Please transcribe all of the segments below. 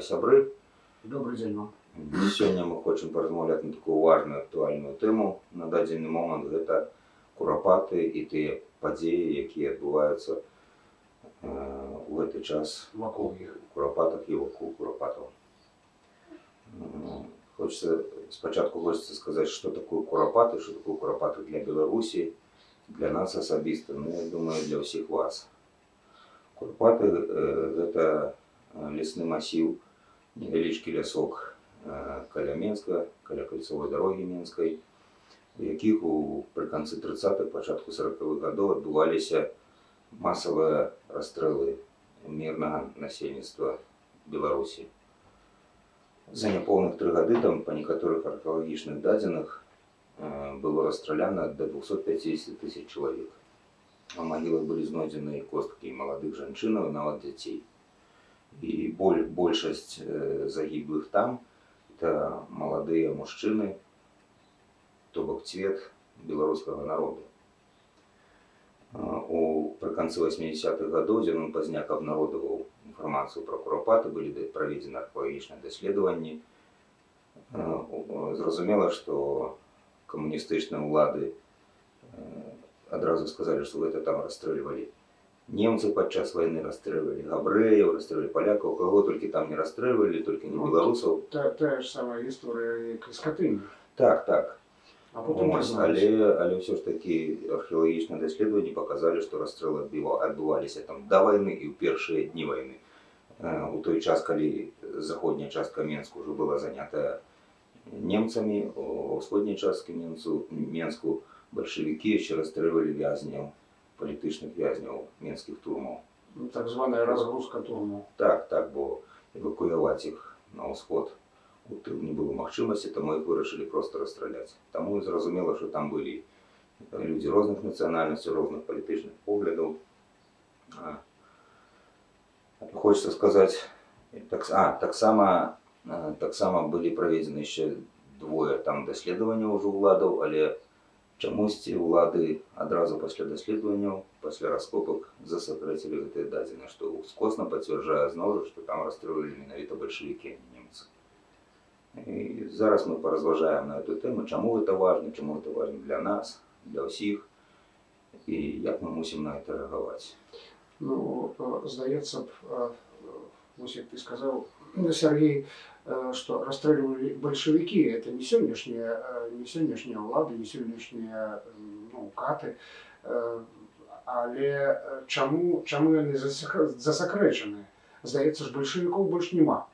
Сябры. Добрый дзень вам. Сёння мы хочам паразмаўляць на такую важную, актуальную тэму на дадзены момант. Гэта Курапаты і тыя падзеі, якія адбываюцца у гэты час вакол іх. У Курапатах і вакол Курапатаў. Хочется спачатку хочется сказаць, што такое Курапаты, што такое Курапаты для Беларусі, для нас асабіста, ну, я думаю, для ўсіх вас. Курапаты гэта лесны масіў, невялічкі лясок каля Менска, каля кальцавой дарогі менскай, у якіх у пры канцы 30-х, пачатку 40-х гадоў адбываліся масавыя расстрэлы мірнага насельніцтва Беларусі. За няпоўных 3 гады там, па некаторых археалагічных дадзеных, было расстраляна до 250 тысяч чалавек. На магілах былі знойдзены косткі маладых жанчынаў, нават дзяцей. І большасць загіблых там это маладыя мужчыны, то бок цвет беларускага народу. У пры канцы 80-х гадоў Зянон Пазняк абнародаваў інфармацыю пра Курапаты, былі праведзены археалагічныя даследаванні. Зразумела, што камуністычныя ўлады адразу сказалі, што гэта там расстрэльвалі немцы падчас вайны, расстрэльвалі габрэяў, расстрэльвалі палякаў, каго толькі там не расстрэльвалі, толькі не Ну, беларусаў. Тая ж самая гісторыя, як і з Катынню. Так. А потым Ось, прызналіся. але ўсё ж такі археалагічныя даследаванні паказалі, што расстрэлы адбываліся там да вайны і ў першыя дні вайны. У той час, калі заходняя частка Менску ўжо была занятая немцамі, у ўсходняй частцы Менску бальшавікі яшчэ расстрэльвалі вязняў, палітычных вязняў менскіх турмаў. Ну, так званая разгрузка турму. Так, бо эвакуяваць іх на ўсход, у тыл, не было магчымасці, таму іх вырашылі проста расстраляць. Таму і зразумела, што там былі людзі розных нацыянальнасцяў, розных палітычных поглядаў. Хочется сказаць, так, таксама былі праведзены яшчэ двое там даследаванняў ужо ўладаў, але чамусьці ўлады адразу пасля даследаванняў, пасля раскопак засакрэцілі гэтыя дадзеныя, што ускосна пацвярджае зноў жа, што там расстрэльвалі менавіта бальшавікі, а не немцы. І зараз мы паразважаем на эту тэму, чаму гэта важна, чаму гэта важна для нас, для ўсіх, і як мы мусім на это рэагаваць. Ну, здаецца б, вось як ты сказаў, Сергей, што расстреливали большевики, это не сённяшнія ўлады, не сённяшнія ну, каты. Але чаму яны засакрэчаны? Здаецца ж, бальшавікоў больш няма.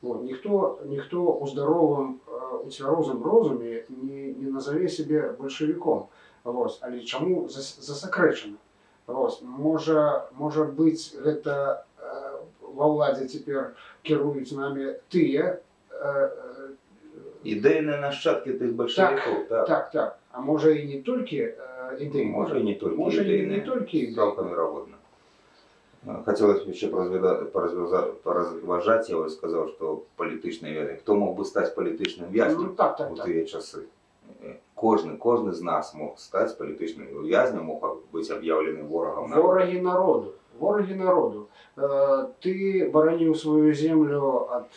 Вот, ніхто у здаровым, у цвярозым розуме не назове сябе бальшавіком. Вот, але чаму засакрэчана? Вот, можа быць, гэта ва ўладзе цяпер кіруюць намі тыя Ідэйныя нашчадкі тых бальшавікоў, так. Так. А можа, і не толькі ідэйныя. Можа, і не толькі Можа, і не ідэйныя. толькі ідэйныя. Цалкам верагодна. Хотелось бы еще поразважаць, я вот сказал, что палітычны вязень. Хто мог бы стаць палітычным вязнем Ну, так, у так. тыя часы? Кожны з нас мог стаць палітычным вязнем, мог быць аб'яўленым ворагам народу. Ворагі народу. Ворагі народу. Ты бараніў сваю землю ад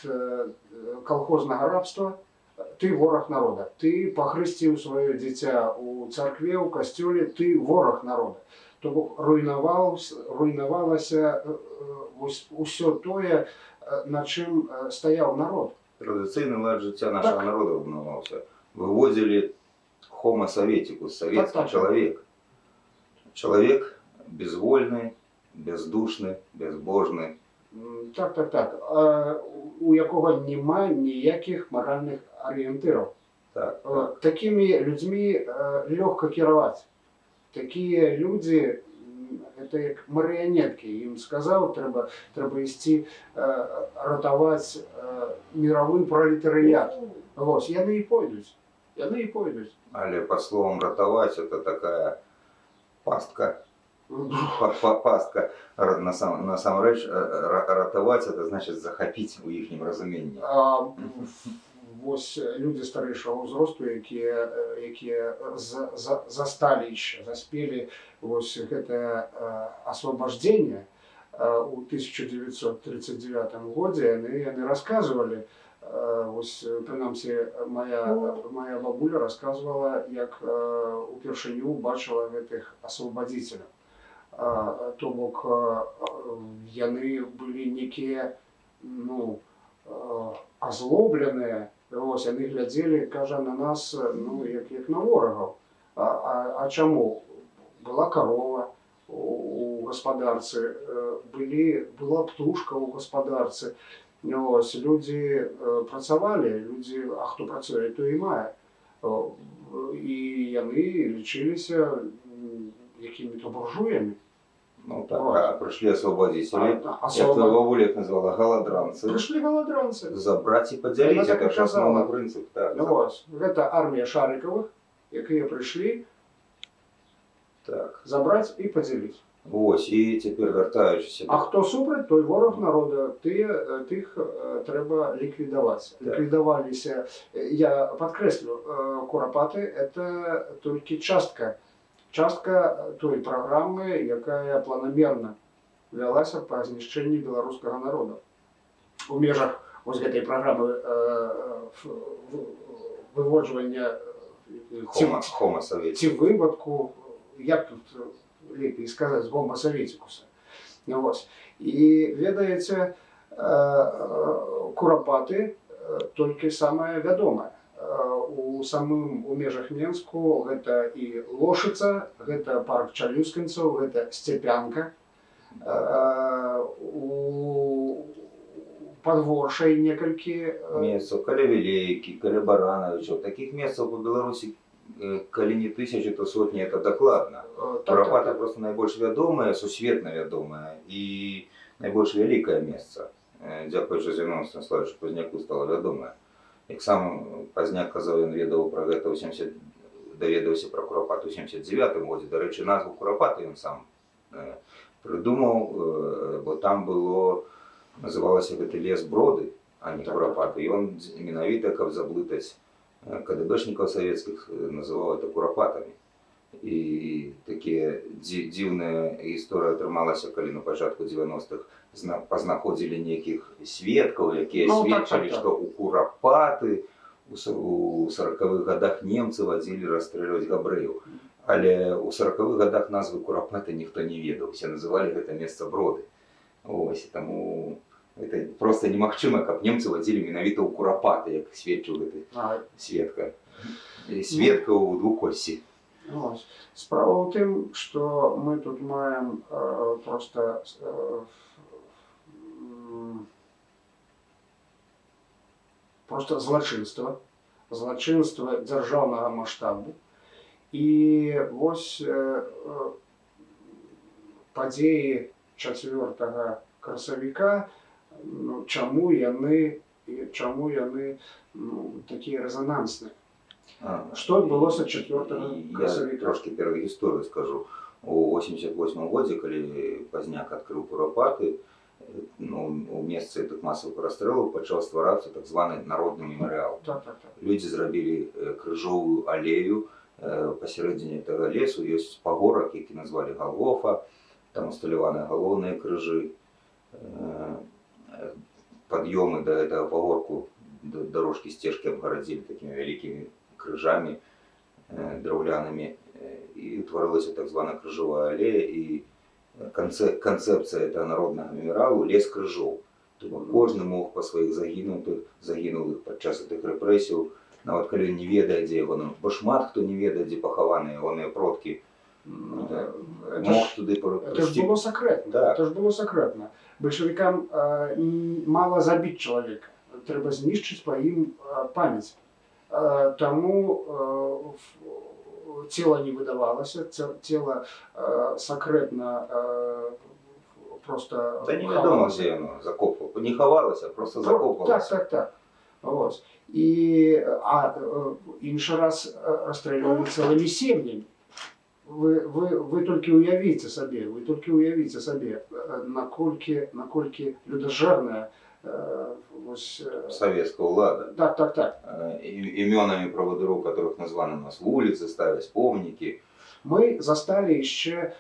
калхознага рабства, ты вораг народа. Ты пахрысціў сваё дзіця ў царкве, ў касцёле, ты вораг народа. То бок руйнавалася вось усё тое, на чым стаяў народ. Традыцыйны лад жыцця нашага народа руйнаваўся. Выводзілі homo советикус, советский человек. Человек безвольный, бездушны, безбожны. Так. У якога няма ніякіх маральных арыентыраў. Такімі людзьмі лёгка кіраваць. Такія людзі это як марыянеткі. Ім сказаў, трэба ісці ратаваць мировы пралетарыят. Вось, яны і пойдуць. Яны і пойдуць. Але под словом «ратаваць» это такая пастка. Пастка. Насамрэч, ратаваць — это значит захапіць у іхнім разуменні. А, вось людзі старэйшага ўзросту, якія засталі яшчэ, заспелі вось гэтае освобождение, у 1939 годзе, яны расказвалі, вось, прынамсі, моя бабуля расказвала, як упершыню бачыла гэтых асвабадзіцеляў. То бок яны былі некія, ну, азлобленыя, вось, яны глядзелі, кажа, на нас, ну, як на ворагаў. А чаму? Была карова у гаспадарцы, была птушка ў гаспадарцы. Ось, людзі працавалі, людзі, а хто працуе, то і мае. І яны лічыліся якімі-то буржуямі. Ну так, Вот. а пришли освободители, А, як твоя бабуля их назвала, голодранцы. Прыйшлі галадранцы. Забрать и поделить, Она так это и же основной казала. принцип. Так, Ну, ось, гэта армія Шарыкавых, якія прыйшлі так. забраць і падзяліць. Вось, і цяпер вяртаючыся А хто супраць, той вораг народа, тых трэба ліквідаваць. Так. Ліквідаваліся, я падкрэслю, Курапаты это толькі частка той праграмы, якая планамерна вялася па знішчэнні беларускага народа. У межах вось гэтай праграмы выводжвання хома советикус. ці вывадку, як тут лепей сказаць, гома советикуса. Вось. І ведаеце, Курапаты толькі самае вядомае. У самым у межах Менску гэта і Лошыца, гэта парк Чалюскінцаў, гэта Сцепянка. У Падворшай некалькі месцаў, каля Вілейкі, каля Баранавічаў. Такіх месцаў по Беларусі, калі не тысячи, то сотні, это дакладна. Так, Курапаты так. просто найбольш вядомае, сусветна вядомае і найбольш вялікае месца. Дзякуючы Зянону Станіславовичу Пазняку стала вядомае. Як сам Пазняк казаў, ён ведаў пра гэта ў 70, даведаўся пра Курапаты ў 79 годзе. Дарэчы, назву Курапаты ён сам прыдумаў, бо там было, называлася гэты лес Броды, а не Курапаты. І ён менавіта, каб заблытаць КДБшнікаў савецкіх, называў это Курапатамі. І такія дзіўная гісторыя атрымалася, калі на пачатку 90-х пазнаходзілі нейкіх сведкаў, якія Ну, так, сведчылі, так. што ў Курапаты у 40-х годах немцы вадзілі расстрэльваць габрэяў. Але ў 40-х годах назвы Курапаты ніхто не ведаў, усе называлі гэта месца Броды. Ось, таму это просто немагчыма, каб немцы вадзілі менавіта ў Курапаты, як сведчыў гэты сведка. І сведка ў двукоссі. Ось. Справа ў тым, што мы тут маем просто просто злачынства, злачынства дзяржаўнага маштабу. І вось падзеі 4 красавіка, ну, чаму яны, ну, такія рэзанансныя? Што адбылося 4 Я красавіка? трошкі перад гісторыю скажу. У 88 годзе, калі Пазняк адкрыў Курапаты, ну, у месцы тых масавых расстрэлаў пачаў стварацца так званы народны мемарыал. Так. Людзі зрабілі крыжовую алею, пасярэдзіне гэтага лесу ёсць пагорак, які назвалі Галгофа, там усталяваны галоўныя крыжы, пад'ёмы да гэтага пагорку, дарожкі, сцежкі абгарадзілі такімі вялікімі крыжамі, драўлянымі, і утварылася так званая крыжовая алея, і канцэпцыя этого народнага мемарыалу лес крыжоў. То бок кожны мог па сваіх загінулых падчас гэтых рэпрэсіяў, нават калі ён не ведае, дзе яго, бо шмат хто не ведае, дзе пахаваны ягоныя продкі, мог туды Это ж прыйсці. было сакрэтна. Так. Это ж было сакрэтна. Бальшавікам мала забіць чалавека, трэба знішчыць па ім памяць. Таму цела не выдавалася, цела сакрэтна просто Да невядома, хавалася. дзе яно закопвала. Не хавалася, просто закопвалася. Так. Ось. І, іншы раз расстрэльвалі цэлымі сем'ямі. Вы толькі уявіце сабе, вы толькі уявіце сабе, наколькі людажэрная, вось, Советская улада. Так. Именами проводыров, которых названы у нас улицы, ставят помники. Мы засталі яшчэ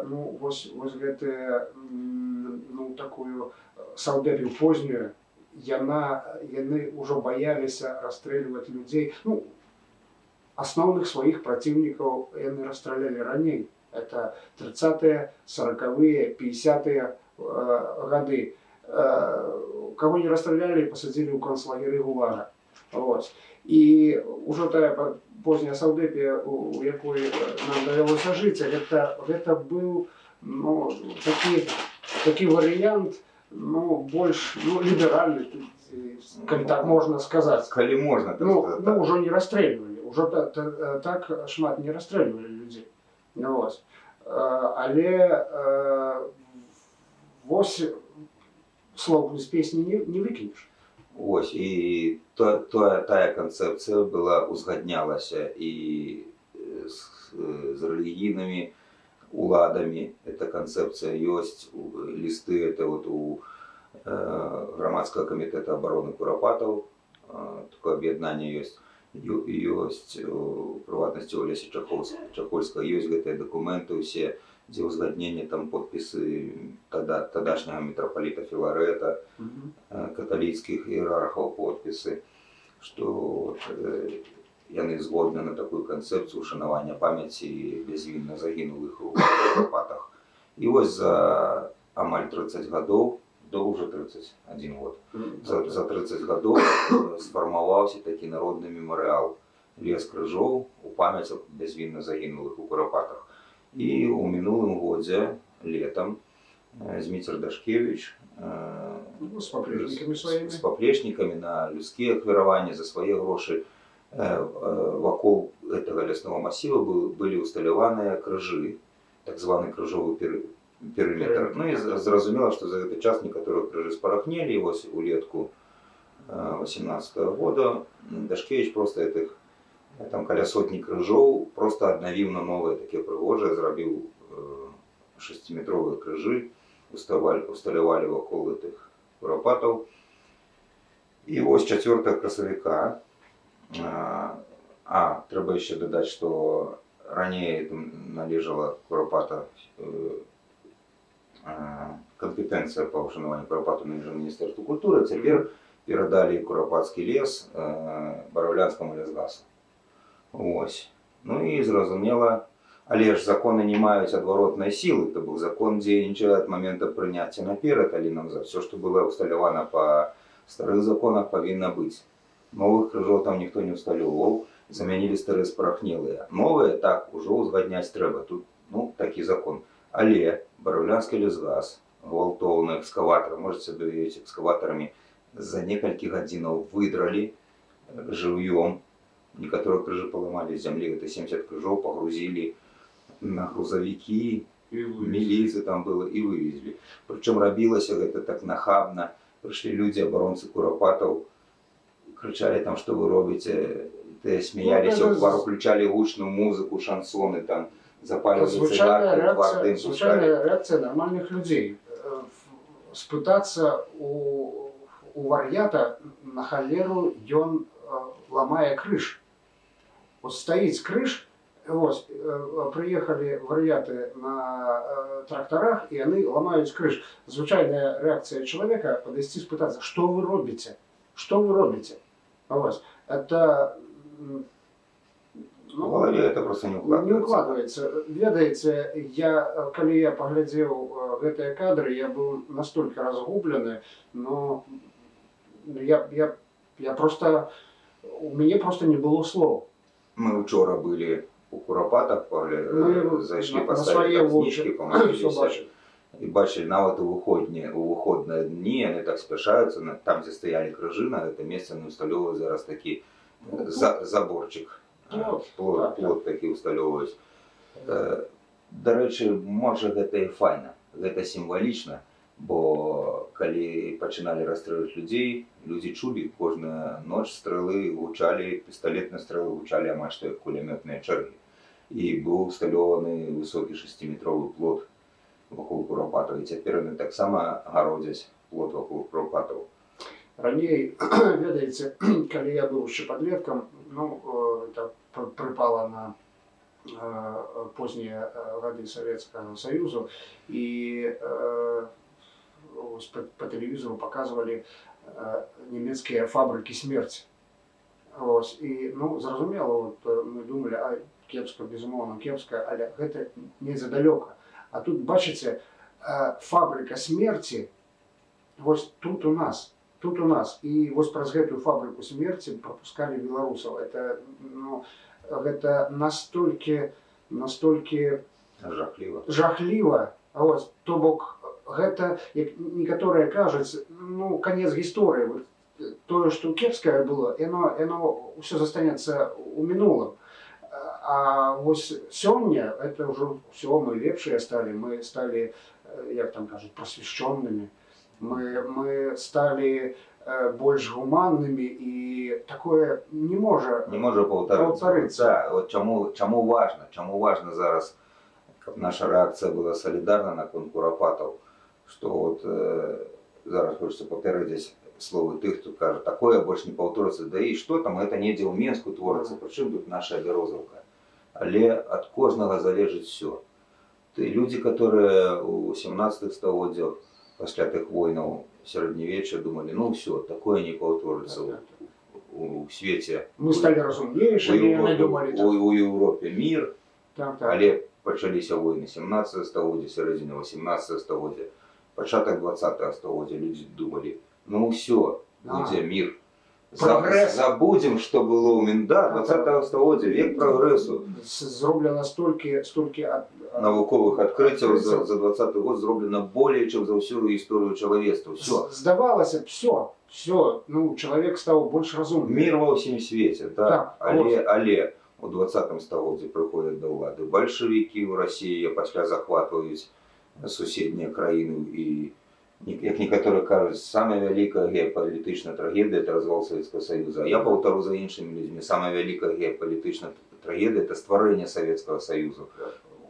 ну, вось гэтыя, ну, такую саўдэпію познюю, яны ўжо баяліся расстрэльваць людзей. Ну, асноўных сваіх праціўнікаў яны расстралялі раней. Это 30-е, 40-е, 50-е гады. Кого не расстралялі, пасадзілі ў канцлагеры ГУЛАГа. Вот. І ўжо тая позняя саўдэпія, у якой нам давялося жыць, гэта быў, ну, такі варыянт, ну, больш, ну, ліберальны, калі так можна сказаць. Калі можна так Ну, сказаць, ну, так. ўжо не расстрэльвалі, ўжо так шмат не расстрэльвалі людзей. Ну, вось. Але вось слоў з песні не выкінеш. Ось, і тая канцэпцыя была, узгаднялася і з рэлігійнымі уладамі. Эта канцэпцыя ёсць, лісты, это вот у грамадскага камітэта абароны Курапатаў, такое аб'яднанне ёсць, ёсць у прыватнасці у Алеся Чахольскага, ёсць гэтыя дакументы ўсе, дзе ўзгадненне, там подпісы тадашняга мітрапаліта Філарэта, каталіцкіх іерархаў подпісы, што вот, яны згодны на такую канцэпцыю ушанавання памяці бязвінна загінулых у Курапатах. І вось за амаль 30 гадоў, да ўжо 31 год, за 30 гадоў сфармаваўся такі народны мемарыал «Лес крыжоў» у памяць аб бязвінна загінулых у Курапатах. І ў мінулым годзе летам Зміцер Дашкевіч Ну, з паплечнікамі сваімі. з паплечнікамі на людскія ахвяраванні, за свае грошы вакол гэтага ляснога масіва былі ўсталяваныя крыжы, так званы крыжовы перыметр. Ну і зразумела, што за гэты час некаторыя крыжы спарахнелі, і вось улетку 18 года Дашкевіч просто гэтых там каля сотні крыжоў просто аднавіў на новыя, такія прыгожыя, зрабіў шасціметровыя крыжы, усталявалі вакол гэтых Курапатаў. І вось 4 красавіка, трэба яшчэ дадаць, што раней там належала Курапата, кампетэнцыя па ўшанаванню Курапату належала Міністэрству культуры, цяпер перадалі Курапацкі лес Бараўлянскаму лясгасу. Ось. Ну і зразумела, але ж законы не маюць адваротнай сілы, то бок закон дзейнічае ад момента прыняцця наперад, але нам за все, што было ўсталявана па старых законах, павінна быць. Новых крыжоў там ніхто не ўсталёўваў, замянілі старыя спарахнелыя. Новыя так ужо ўзгадняць трэба, тут, ну, такі закон. Але Бараўлянскі лясгас гвалтоўна экскаватар, можете сабе уявіць, экскаватарамі за некалькі гадзінаў выдралі жыўём, некаторыя крыжы паламалі з зямлі, гэта 70 крыжоў пагрузілі на грузавікі, І вывезлі. міліцыі там было, і вывезлі. Прычым рабілася гэта так нахабна, прыйшлі людзі, абаронцы Курапатаў, крычалі там, што вы робіце, те смяяліся, Ну, ў твар уключалі гучную музыку, шансоны там, запальвалі Звычайная цыгаркі, твар рэакцыя, дым пускалі. звычайная рэакцыя нармальных людзей. Спытацца у вар'ята, на халеру ён ламае крыж. Вот стаіць крыж, вось, прыехалі вар'яты на трактарах, і яны ламаюць крыж. Звычайная рэакцыя чалавека падысці спытацца, што вы робіце? Што вы робіце? Вось. Это, В голове это просто не укладывается. Не укладывается. Ведаеце, калі я паглядзеў гэтыя кадры, я быў настолько разгублены, но я просто, у мяне просто не было слоў. Мы учора былі у Курапатах, Мы зайшлі, на паставілі свае там вочы знічкі, всё памаліліся. бачылі. І бачылі, нават у выходныя дні яны так спяшаюцца, там, дзе стаялі крыжы, на гэта месца яны ўсталёўваюць зараз такі заборчик. Плот, Плот, так, плот такі ўсталёўваюць. Дарэчы, можа, гэта і файна, гэта сімвалічна, бо калі пачыналі расстрэльваць людзей, людзі чулі, кожную ноч стрэлы гучалі, пісталетныя стрэлы гучалі амаль што як кулямётныя чэргі. І быў усталёваны высокі шасціметровы плот вакол Курапатаў. І цяпер яны таксама гародзяць плот вакол Курапатаў. Раней, ведаеце, калі я быў яшчэ падлеткам, ну, это прыпала на познія гады Савецкага Саюзу, і ось па тэлевізору паказвалі нямецкія фабрыкі смерці. Ось, і, ну, зразумела, от, мы думалі, а кепска, безумоўна, кепска, але гэта недзе далёка. А тут, бачыце, фабрыка смерці вось тут у нас, тут у нас. І вось праз гэтую фабрыку смерці прапускалі беларусаў. Это, ну, гэта настолькі, настолькі Жахліва. Жахліва. Ось, то бок гэта, як некаторыя кажуць, ну, канец гісторыі. Вот, тое, што кепскае было, яно ўсё застанецца ў мінулым. А вось сёння это ўжо ўсё, мы лепшыя сталі, мы сталі, як там кажуць, просвещенными. Мы сталі больш гуманнымі, і такое не можа Не можа паўтарыцца. паўтарыцца. Да, от чаму важна зараз, каб наша рэакцыя была салідарна наконт Курапатаў, што от зараз хочется папярэдзіць словы тых, хто кажа, такое больш не паўторыцца, да і што там, гэта недзе ў Менску творыцца, прычым тут наша Бярозаўка. Але ад кожнага залежыць всё. Ты, людзі, которые ў 17 стагоддзях пасля тых войнаў сярэднявечча думалі, ну всё, такое не паўторыцца у свеце. Мы сталі разумнейшымі, яны думалі так. У Еўропе мір, Так. але пачаліся войны 17 стагоддзя, сярэдзіна 18 стагоддзя, пачатак 20 стагоддзя, людзі думалі, ну ўсё, будзе мір. Прагрэс. Забудзем, што было ў Мінда 20 стагоддзя, век прагрэсу. Зроблена столькі Навуковых адкрыццяў адкрыццяў. за 20 год зроблена болей, чым за ўсю гісторыю чалавецтва. Всё. Здавалася б, всё, всё, ну, чалавек стаў больш разумным. Мір ва ўсім свеце, так. Так, але, ось. але у 20 стагоддзі прыходзяць да ўлады бальшавікі ў Расіі, пасля захватваюць суседнія краіны і, як некаторыя кажуць, самая вялікая геапалітычная трагедыя — это развал Советского Союза. А я паўтару за іншымі людзьмі: самая вялікая геапалітычная трагедыя — это стварэнне Советского Союза.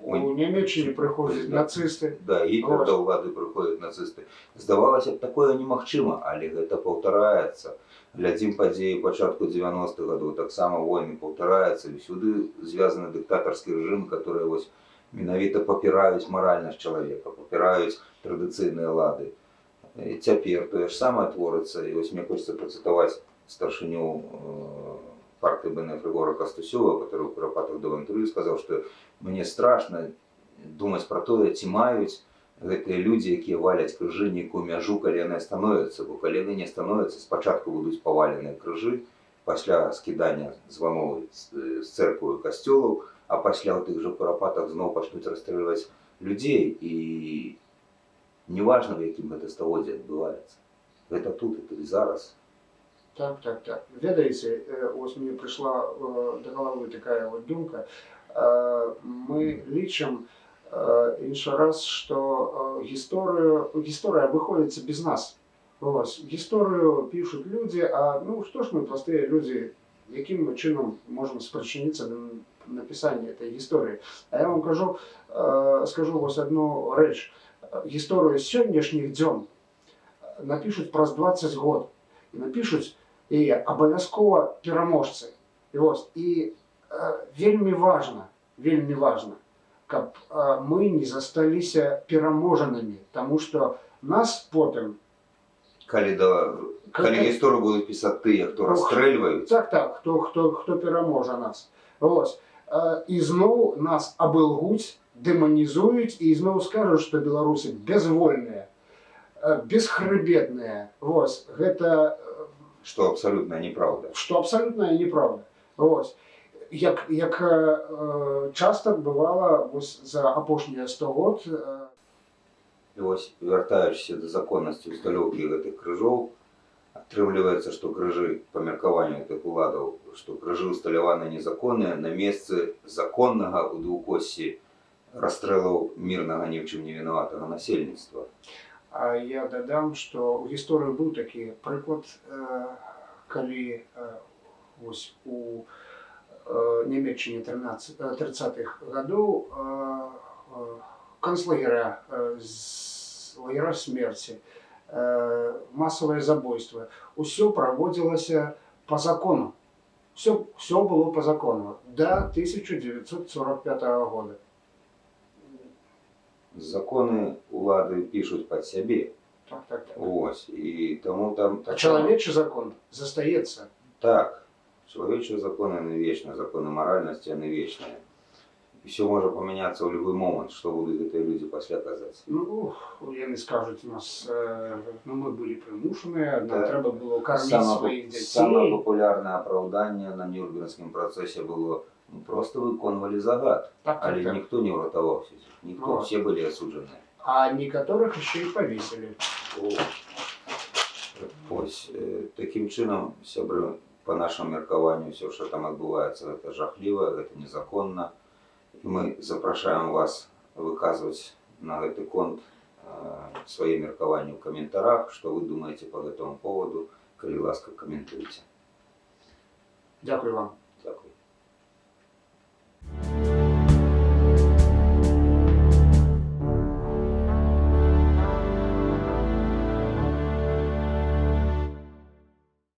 У Нямеччыне прыходзяць нацысты. Да, Гітлер Ось. да ўлады, прыходзяць нацысты. Здавалася б, такое немагчыма, але гэта паўтараецца. Глядзім падзеі пачатку 90-х гадоў, таксама войны паўтараюцца, і ўсюды звязаны дыктатарскі рэжым, которые вось менавіта папіраюць маральнасць чалавека, папіраюць традыцыйныя лады. І цяпер тое ж самае творыцца, і вось мне хочется працытаваць старшыню партыі БНФ Рыгора Кастусёва, который ў Курапатах даў інтэрв'ю, сказаў, што мне страшна думаць пра тое, ці маюць гэтыя людзі, якія валяць крыжы, нейкую мяжу, калі яны становяцца, бо калі яны не становяцца, спачатку будуць паваленыя крыжы, пасля скідання званоў з цэрквы, касцёлаў, а пасля ў тых жа Курапатах зноў пачнуць расстрэльваць людзей, і неважна, в якім гэта стагоддзі адбываецца. Гэта тут і тут і зараз. Так. Ведаеце, ось мне прыйшла да галавы такая вот думка. Мы лічым іншы раз, што гісторыя абыходзіцца без нас. Ось, гісторыю пішуць людзі, а ну што ж мы, простыя людзі, якім мы чынам можам спрычыніцца да напісання этой гісторыі? А я вам скажу вось одну рэч. Гісторыю сённяшніх дзён напішуць праз 20 год. І напішуць і абавязкова пераможцы. І вось, і вельмі важна, вельмі важна, каб мы не засталіся пераможанымі, таму што нас потым Калі гісторыю будуць пісаць тыя, хто расстрэльваюць, Так, хто пераможа нас. Ось. І зноў нас абылгуць, дэманізуюць і зноў скажуць, што беларусы бязвольныя, бесхрыбетныя. Вось, гэта што абсалютная неправда. Што абсалютная неправда. Вось. Як часта бывала вось за апошнія 100 год, І вось, вяртаючыся да законнасці усталёўкі гэтых крыжоў, атрымліваецца, што крыжы, па меркаванню гэтых уладаў, што крыжы усталяваны незаконныя на месцы законнага ў двукоссі расстрэлаў мірнага, ні ў чым не вінаватага насельніцтва. А я дадам, што ў гісторыі быў такі прыклад, калі вось у Нямеччыне 30-х гадоў канцлагера, лагера смерці, масавае забойства. Усё праводзілася па закону. Все было по закону до 1945 года. Законы улады пішуць пад сябе. Вось. І таму там А чалавечы закон застаецца. Так, чалавечыя законы, яны вечныя, законы маральнасці, яны вечныя. І ўсё можа памяняцца ў любы момант, што будуць гэтыя людзі пасля казаць. Ну, яны скажуць, у нас, ну, мы былі прымушаныя, нам трэба было карміць сваіх дзяцей. Самае папулярнае апраўданне на Нюрнбергскім працэсе было: ну, проста выконвалі загад, але ніхто не ўратаваўся, ніхто, все былі асуджаныя. А некаторых еще и повесили. Вось, такім чынам, сябры, па нашаму меркаванню, ўсё, што там адбываецца, гэта жахліва, гэта незаконна. І мы запрашаем вас выказваць на гэты конт свае меркаванні ў каментарах, што вы думаеце по гэтаму поводу, калі ласка, каментуйце. Дзякую вам. Дзякуй.